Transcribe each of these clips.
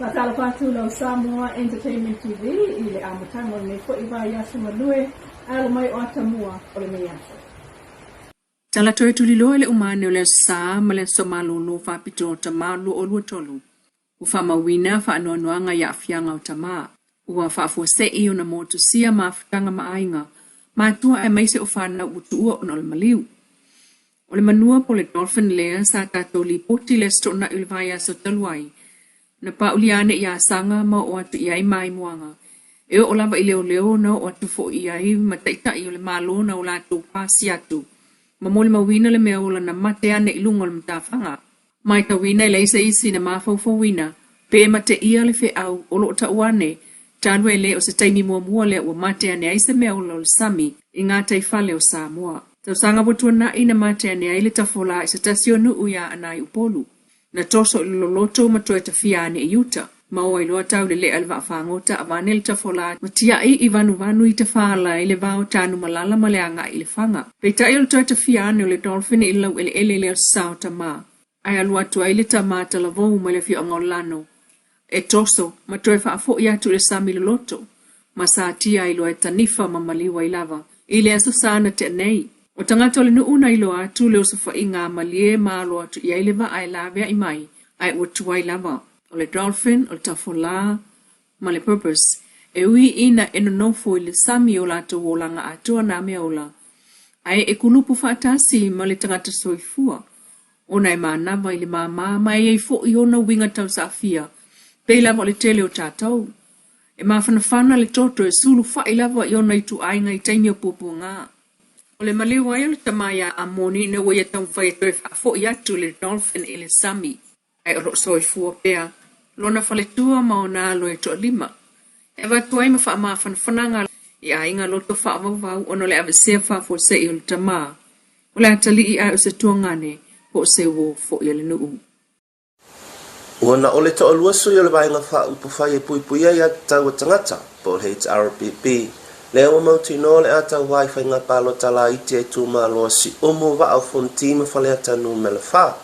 Faatalofa atu lau Samoa Entertainment TV i le amataga o lenei foi vaiaso galue alo mai o atamua o lenei aso. Tala toe tuliloa i le uma ane o le Aso Sa ma le Aso Malolo Faapitoa o Tama 2023. Ua faamauina faanoanoaga i aafiaga o tama. Ua faafuasei ona motusia mafutaga ma aiga, matua aemaise o fanau ua tuua ona o le maliu. O le manua po o le dolphin lea sa tatou lipoti i le Aso Toonai o le vaiaso talu ai, na paulia ane i Asaga ma oo atu i ai maimoaga, e oo lava i leoleo na oo atu foi i ai ma taitai o le Malo na o latou pasi atu ma molimauina le mea ola na mate ane i luga o le matafaga. Matauina e leai se isi na mafaufauina pe mateia le feau o lo o tau ane talu e le o se taimi muamua lea ua mate ane ai se mea ola o le sami i gataifale o Samoa. Tausaga ua tuanai na mate ane ai le tafolā i se tasi o nuu i Aana i Upolu. Na toso i le loloto ma toe tafia ane i uta. Ma o ai loa tau lelea le vaafagota avane le tafolā ma tiai i vanuvanu i tafaala i le va o Tanumalala ma le agai i Lefaga. Peitai o le toe tafia ane o le dolphin i le laueleele i le Aso Sa o Tama, ae alu atu ai le tama talavou mai le afioaga o Lano e toso ma toe faafoi atu i le sami loloto ma satia ai loa e tanifa ma maliu ai lava i le Aso Sa na tea nei. O tagata o le nuu na iloa atu le osofaiga a malie ma alo atu i ai le vaa e laveai mai ae ua tuai lava. O le dolphin, o le tafolā ma le porpoise e ui ina e nonofo i le sami o latou olaga atoa nā meaola ae e kulupu faatasi ma le tagata soifua ona e manava i le māmā ma e i ai foi ona uiga tausaafia pei lava o le tele o tatou. E mafanafana le toto e sulufai lava i ona ituaiga i taimi o puapuaga. O le maliu ai o le tama iā Amoni ina ua ia taumafai e toe faafoi atu le dolphin i le sami, ae o lo o soifua pea lona faletua ma ona alo e toalima, e avatu ai ma faamafanafanaga i aiga loto faavauvau ona o le aveesea faafuasei o le tama o le atalii ae o se tuagane po o se uo foi a le nuu. Ua na o le toalua sui o le Vaega Faaupufai e Puipuia Aiatatau a Tagata, po o le HRPP, lea ua mautinoa o le a tauva i faiga palota laiti a itumalo a Siumu, Vaa o Fonoti ma Faleata Numera 4.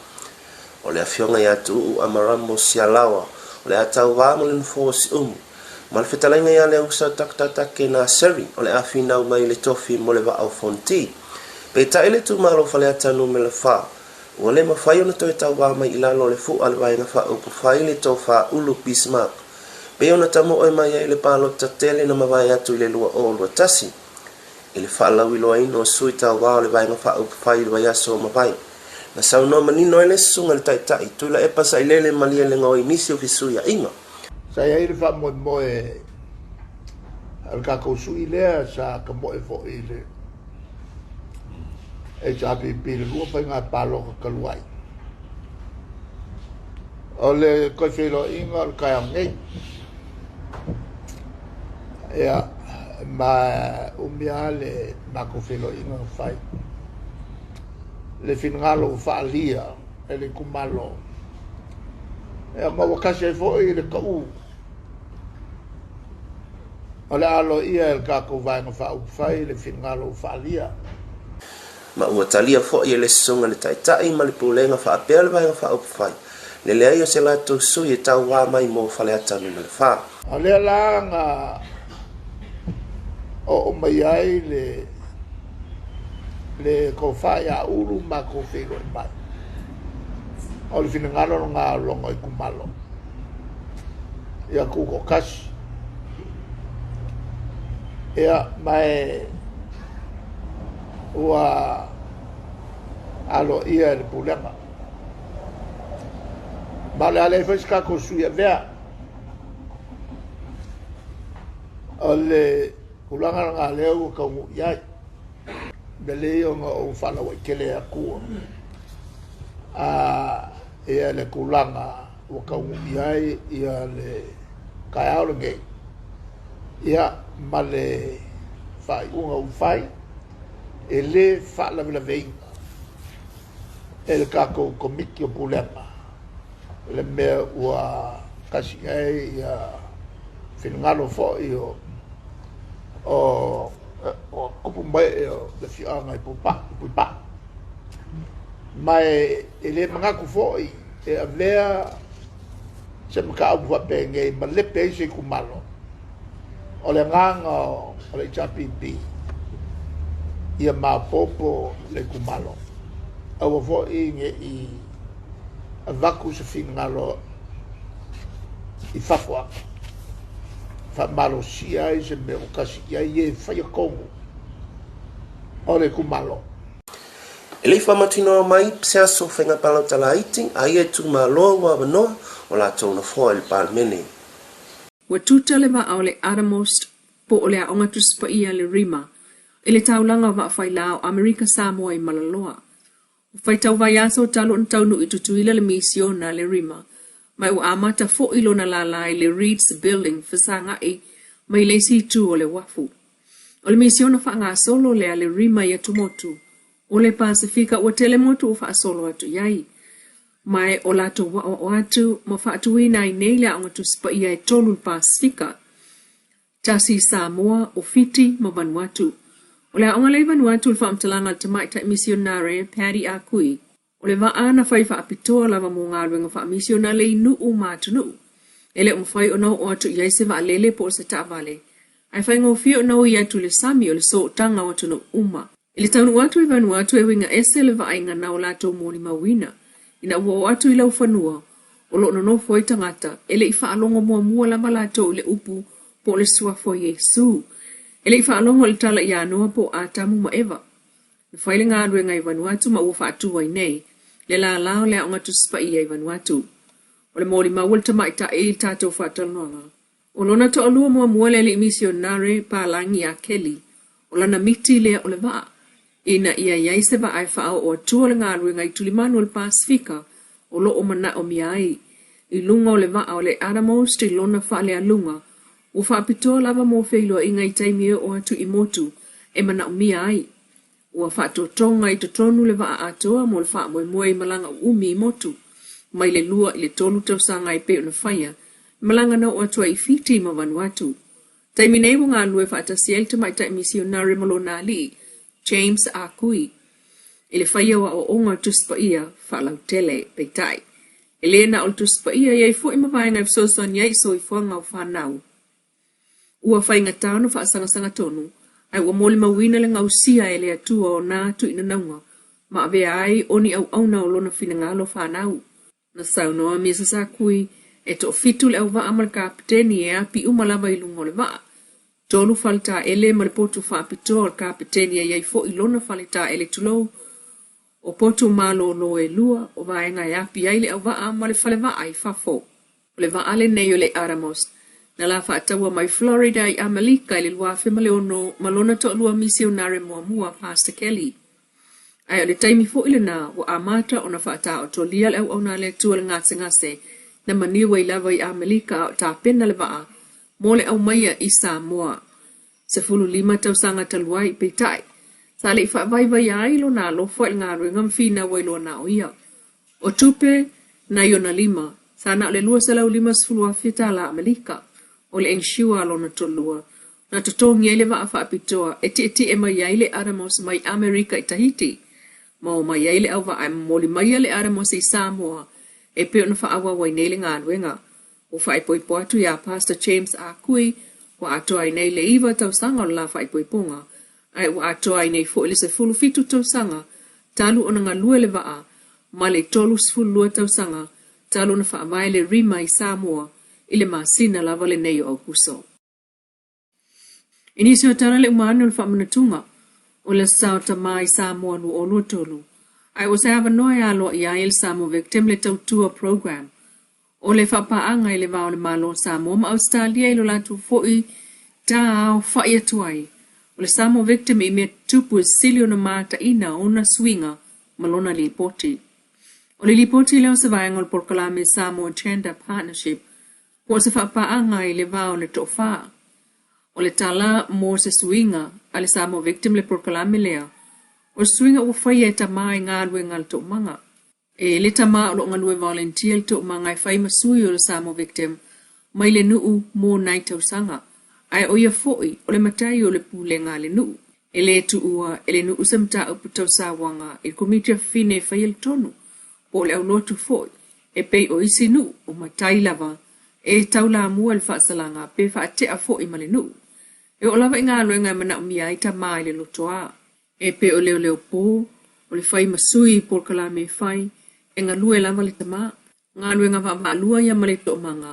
O le afioga ia Tuuu Amaramo Sialaoa o le a tauva mo le nofoa o Siumu, ma le fetalaiga ia Leausa Dr Take Naseri o le a finau mai i le tofi mo le Vaa o Fonoti. Peitai le itumalo o Faleata Numera 4, Ua le mafai ona toe tauva mai i lalo o le fua a le Vaega Faaupufai le Tofa Ulu Bismarck, pei ona tamoe mai ai le palota tele na mavae atu i le 2021, i le faalauiloaina o sui tauva o le Vaega Faaupufai i le vaiaso ua mavae. Na saunoa manino ai le Susuga i le Taitai, Tuilaepa Sailele Malielegaoi i nisi o fesuiaiga. Sa i ai le faamoemoe a le tatou sui lea sa tamoe foi i le HRPP i le lua faiga palota talu ai. O le toe feiloaiga o le taeao nei. Ia, ma umi lava le matou feiloaiga na fai. Le finagalo ua faaalia e le itumalo. Ia, ma ua tasi ai foi le tauu O le a aloaia e le tatou Vaega Faaupufai le finagalo ua faaalia. Ma ua talia foi e le Susuga i le Taitai ma le Pulega faapea le Vaega Faaupufai le leai o se latou sui e tauva mai mo Faleata Nu.4. O lea la na oo mai ai le le tofa ia Ulu matou feiloai mai. O le finagalo lena o lona itumalo. Ia tutoatasi. Ia, ma e ua aloaia e le pulega. Ma o le a leai foi se tatou sui avea. O le tulaga lena lea ua taunuu i ai. Lelei ona ou faalauaitele atu a ia le tulaga ua taunuu i ai ia le taeao lenei, ia ma le faaiuga ua fai, e le faalavelaveina e le tatou Komiti o Pulega le mea ua tasi i ai ia finagalo foi o o tupu mai o le afioaga i Puipaa. Ma e le manatu foi e avea se mataupu faapenei ma lepe ai se itumalo. O le agaga o le HRPP ia maopoopo le itumalo. Aua foi ne i avatu se finagalo i fafo atu faamalosia ai se mea ua tasi i ai e faia tonu o le itumalo. E le i faamatinoa mai se aso faiga palota laiti a ia itumalo ua avanoa o latou nofoa i le Palemene. Ua tuta le vaa o le Uttermost po o le Aoga Tusi Paia le Rima i le taulaga o Vaafailā o Amerika Samoa i Malaloa. Ua faitau vaiaso talu ona taunuu i Tutuila le misiona a le Rima, ma ua amata foi lona lālā i le Reed's Building fesagai mai le isi itu o le uafu. O le misiona faagasolo lea a le Rima i atumotu o le Pasefika ua tele motu ua faasolo atu i ai. Ma o latou aoao atu ma faatuina ai nei le Aoga Tusi Paia e tolu i le Pasefika, tasi i Samoa, o Fiti ma Vanuatu. O le aoga lea i Vanuatu le faamatalaga a le tamaitai misionare Paddy Ah Kui, o le vaa na fai faapitoa lava mo galuega faamisionale i nuu ma atunuu. E le o mafai ona oo atu i ai se vaalele po o se taavale, ae faigofie ona ui atu i le sami o le sootaga o atunuu uma. I le taunuu atu i Vanuatu e uiga ese le vaaiga na o latou molimauina, ina ua oo atu i laufanua o lo o nonofo ai tagata, e le i faalogo muamua lava latou i le upu po o le suafa o Iesu. E le i faalogo i le tala ia Noa po o Atamu ma Eva. Na fai le galuega i Vanuatu ma ua faatu ai nei le lālā o le Aoga Tusi Paia i Vanuatu. O le molimau a le tamaitai i le tatou faatalanoaga, O lona toalua muamua le alii misionare palagi ia Kelly, o lana miti lea o le vaa, ina ia i ai se vaa e faaoo atua le galuega i tulimanu o le Pasefika o lo o manaomia ai. I luga o le vaa o le Uttermost i lona faalealuga, ua faapitoa lava mo feiloaiga i taimi e oo atu i motu e manaomia ai. Ua faatotoga i totonu le vaa atoa mo le faamoemoe i malaga uumi i motu, mai le lua i le tolu tausaga e pei ona faia i malaga na oo atu ai i Fiti ma Vanuatu. Taimi nei ua galulue faatasi ai le tamaitai misionare ma lona alii, James Ah Kui, i le faia o aoaoga o le Tusi Paia faalautele. Peitai, e le na o le Tusi Paia, e i ai foi ma vaega e fesoasoani ai i soifuaga o fanau. Ua faigata ona faasagasega tonu, ae ua molimauina le gausia e le Atua o nā tuuinanauga ma avea ai o ni auauna o Lona finagalo fanau. Na saunoa Mrs. Ah Kui, e toafitu le auvaa ma le kapeteni e api uma lava i luga o le vaa. Tolu fale taele ma le potu faapitoa o le kapeteni e i ai foi lona fale taele tulou, O potu malōlō e lua, o vaega e api ai le auvaa ma le falevaa i fafo. O le vaa lenei o le Uttermost, na la faataua mai Florida i Amelika i le 2006 ma lona toalua misionare muamua Pastor Kelly. Ae o le taimi foi lena ua amata ona faataotolia le auauna a le Atua le gasegase na maniu ai lava i Amelika a o tapena le vaa mo le aumaia i Samoa. 15 tausaga talu ai, peitai, sa le i faavaivaia ai lona alofa i le galuega ma finau ai loa na o ia. O tupe nai ona lima, sa na o le $250,000 tala Amelika, o le insure a lona toalua, na totogi ai le vaa faapitoa e tietie mai ai le Adamos mai Amerika i Tahiti, ma o mai ai le auvaa e momoli maia le Adamos i Samoa e pei ona faaauau ai nei le galuega. Ua faaipoipo atu iā Pastor James Ah Kui, ua atoa ai nei le iva tausaga o le la faaipoipoga, ae ua atoa ai nei foi le 17 tausaga talu ona galue le vaa ma le 32 tausaga talu ona faavae le Rima i Samoa i le masina lava lenei o Aokuso. I nisi o tala le uma ane o le faamanatuga o le Aso Sa o Tamā i Samoa 2023, ae ua se avanoa e aloaia ai e le Samoa Victim le Tautua Program o le faapaaga i le va o le Malo o Samoa ma Ausetalia i lo latou foi tāaofai atu ai o le Samoa Victim i mea tutupu e sili ona mataina ona suiga ma lona lipoti. O le lipoti lea o se vaega o le polokalame Samoa Gender Partnership Po o se faapaaga i le va o le toafa. O le tala mo se suiga a le Samoa Victim le polokalame lea, o se suiga ua faia e tamā i galuega a le toomaga. E le tamā o lo o galue volunteer i le toomaga e fai ma sui o le Samoa Victim mai le nuu mo nai tausaga, ae o ia foi o le matai o le pulega a le nuu. E le tuua e le nuu se mataupu tau sauaga i le Komiti a Fafine e faia le tonu, po o le aulotu foi, e pei o isi nuu o matai lava. E taulamua i le faasalaga pe faatea foi ma le nuu. E oo lava i galuega e manaomia ai tama i le lotoa. E pei o leoleo po, o le fai ma sui i polokalame e fai, e galue lava le tama. O galuega vaavaalua ia ma le toomaga,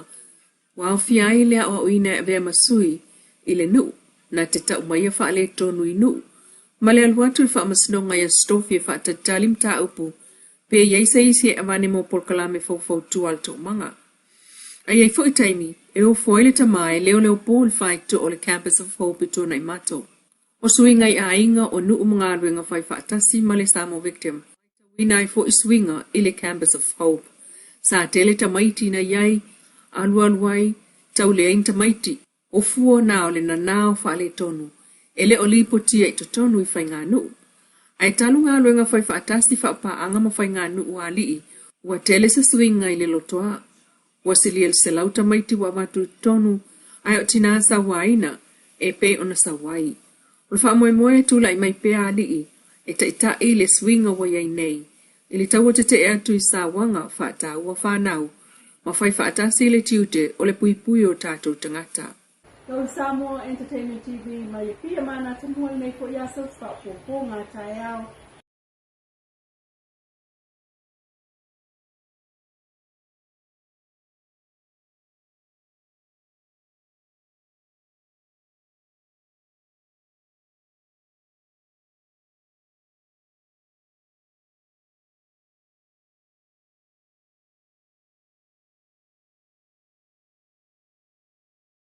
ua aofia ai le aoaoina e avea ma sui i le nuu na te tau maia faaletonu i nuu ma le alu atu i le faamasinoga i aso tofi e faatalitali mataupu pe i ai se isi e avane mo polokalame faufautua a le toomaga. A i ai foi taimi e ofo ai le tama e leoleo po i le faitotoa o le Campus of Hope i Tuanaimato. O suiga i aiga, o nuu ma galuega fai faatasi ma le Samoa Victim, matauina ai foi suiga i le Campus of Hope. Sa tele tamaiti na i ai, alualu ai, tau leai ni tamaiti. O fua na o le nanao faaletonu e le o lipotia i totonu i faiganuu. Ae talu galuega fai faatasi faapaaga ma faiganuu a alii, ua tele se suiga i le lotoa. Ua silia i le 100 tamaiti ua avatu i totonu, ae o tinā sauaina e pei ona sau ai. O le faamoemoe e tulai mai pea alii e taitai le suiga ua i ai nei i le taua tetee atu i sauaga faataua fanau ma fai faatasi le tiute o le puipui o tatou tagata. Go Samoa Entertainment TV mai Apia ma Natamua lenei foi aso faaopoopo ngā taeao.